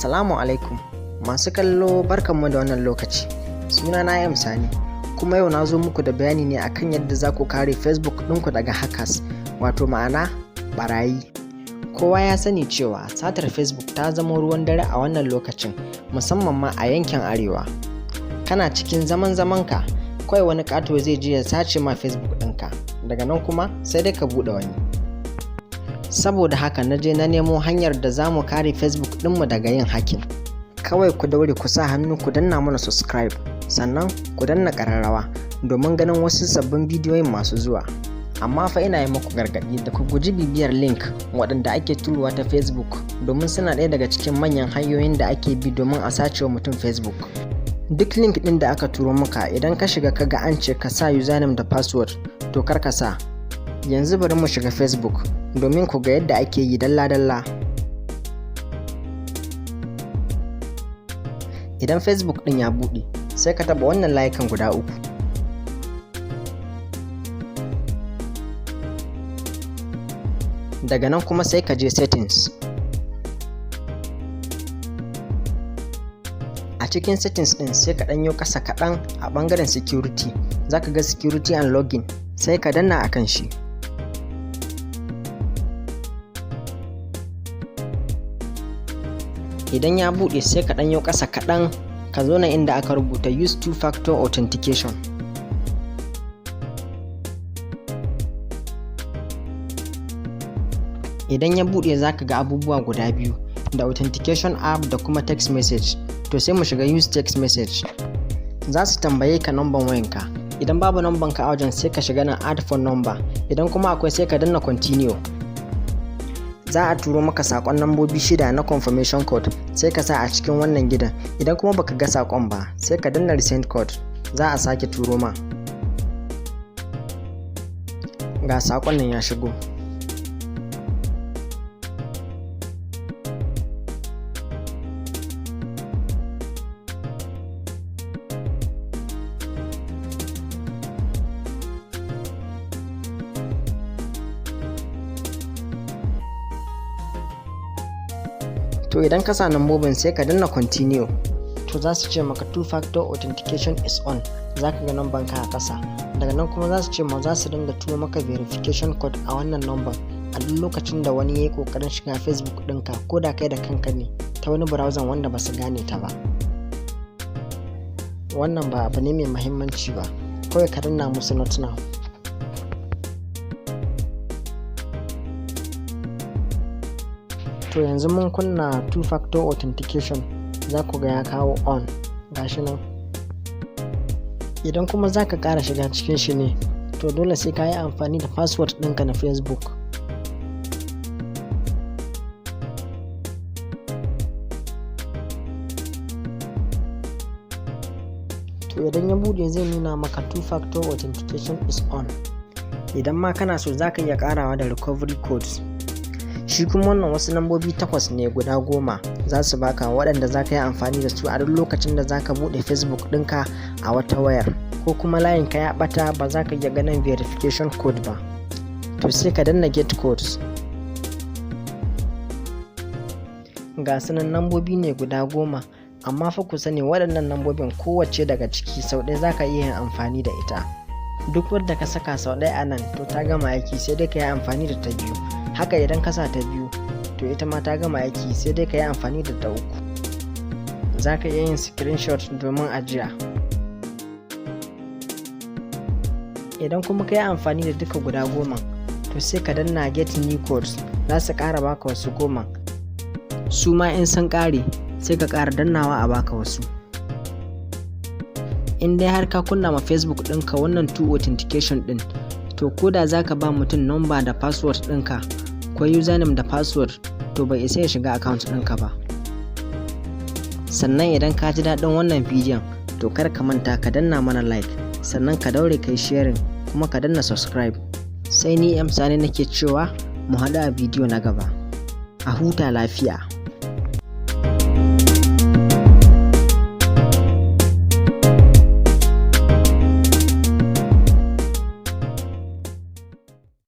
Assalamu alaikum masu kallo, barkanmu da wannan lokaci. Suna na M Sani, kuma yau na zo muku da bayani ne akan yadda za ku kare Facebook ɗinku daga hackers, wato ma'ana barayi. Kowa ya sani cewa satar Facebook ta zama ruwan dare a wannan lokacin, musamman ma a yankin Arewa. Kana cikin zaman zamanka, kawai wani ƙato zai je ya sace ma Facebook ɗinka, daga nan kuma sai dai ka buɗe wani. Saboda haka na je na nemo hanyar da za mu kare Facebook ɗinmu daga yin hacking. Kawai ku daure ku sa hannu ku danna mana subscribe, sannan ku danna ƙararrawa domin ganin wasu sabbin bidiyoyin masu zuwa. Amma fa ina yi muku gargaɗi da ku guji bibiyar link waɗanda ake turowa ta Facebook, domin suna ɗaya daga cikin manyan hanyoyin da ake bi domin a sace wa mutum Facebook. Duk link ɗin da aka turo maka, idan ka shiga ka ga an ce ka sa username da password, to kar ka sa. Yanzu bari mu shiga Facebook domin ku ga yadda ake yi dalla-dalla. Idan Facebook ɗin ya buɗe, sai ka taɓa wannan layukan guda uku. Daga nan kuma sai ka je settings. A cikin settings ɗin, sai ka ɗanyo ƙasa kaɗan a ɓangaren security, za ka ga security and login, sai ka danna akan shi. Idan ya buɗe, sai ka ɗanyo ƙasa kaɗan, ka zo nan inda aka rubuta use two factor authentication. Idan ya buɗe, za ka ga abubuwa guda biyu, da authentication app da kuma text message. To, sai mu shiga use text message. Za su tambaye ka number wayanka. Idan babu number ka a wajen, sai ka shiga nan add phone number. Idan kuma akwai, sai ka danna continue. Za a turo maka sakon lambobi shida na confirmation code, sai ka sa a cikin wannan gidan. Idan kuma baka ga sakon ba, sai ka danna resend code, za a sake turo ma. Ga sakon nan ya shigo. To, idan ka sa lambobin, sai ka danna continue. To, za su ce maka two factor authentication is on. Za ka ga number ka a ƙasa. Daga nan kuma za su ce ma za su dinga turo maka verification code a wannan number a duk lokacin da wani ya yi ƙoƙarin shiga Facebook ɗinka, ko da kai da kanka ne ta wani browser wanda ba su gane ta ba. Wannan ba abu ne mai muhimmanci ba, kawai ka danna musu not now. To, yanzu mun kunna two factor authentication, za ku ga ya kawo on, gashi nan. Idan kuma za ka ƙara shiga cikin shi ne, to dole sai ka yi amfani da password ɗinka na Facebook. To, idan ya bude, zai nuna maka two factor authentication is on. Idan ma kana so, za ka iya karawa da recovery codes. Shi kuma wannan wasu lambobi takwas ne guda 10 za su baka, waɗanda za ka yi amfani da su a duk lokacin da za ka buɗe Facebook ɗinka a wata wayar, ko kuma layin ka ya ɓata, ba za ka iya ganin verification code ba. To, sai ka danna get codes. Ga sunan, lambobi ne guda 10. Amma fa ku sani, waɗannan lambobin kowace daga ciki sau ɗaya za ka iya yin amfani da ita. Duk wadda ka saka sau ɗaya a nan, to ta gama aiki, sai dai ka yi amfani da ta biyu. Haka idan ka sa ta biyu, to ita ma ta gama aiki, sai dai ka yi amfani da ta uku. Za ka iya yin screenshot domin ajiya. Idan kuma ka yi amfani da duka guda 10, to sai ka danna get new codes, za su ƙara baka wasu 10. Su ma in sun ƙare, sai ka ƙara dannawa a baka wasu. In dai har ka kunna ma Facebook ɗinka wannan two authentication ɗin, to ko da za ka ba mutum number da password ɗinka ko username da password, to bai isa ya shiga account ɗinka ba. Sannan idan ka ji daɗin wannan bidiyon, to kar ka manta ka danna mana like, sannan ka daure kai sharing, kuma ka danna subscribe. Sai ni M Sani nake cewa mu haɗu a bidiyo na gaba. A huta lafiya.